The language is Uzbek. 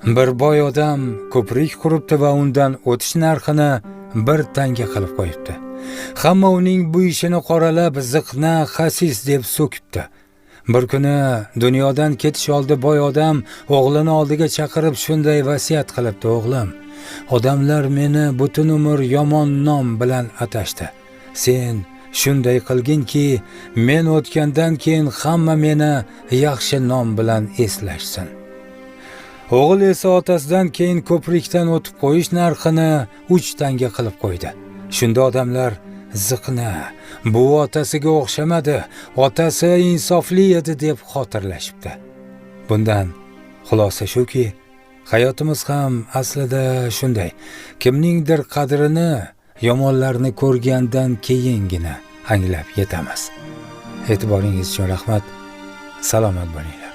Bir boy odam ko'prik quribdi va undan o'tish narxini bir tanga qilib qo'yibdi. Hamma uning bu ishini qoralab, ziqna, xasis deb so'kibdi. Bir kuni dunyodan ketish oldi boy odam o'g'lini oldiga chaqirib shunday vasiyat qilibdi: "O'g'lim, odamlar meni butun umr yomon nom bilan atashdi. Sen shunday qilginki, men o'tgandan keyin hamma meni yaxshi nom bilan eslashsin." O'g'il esa otasidan keyin ko'prikdan o'tib qo'yish narxini 3 tanga qilib qo'ydi. Shunda odamlar: "Ziqna, bu otasiga o'xshamadi, otasi insofli edi", deb xotirlashibdi. Bundan xulosa shuki, hayotimiz ham aslida shunday. Kimningdir qadrini yomonlarni ko'rgandan keyingina anglab yetamiz. E'tiboringiz uchun rahmat. Salomat bo'linglar.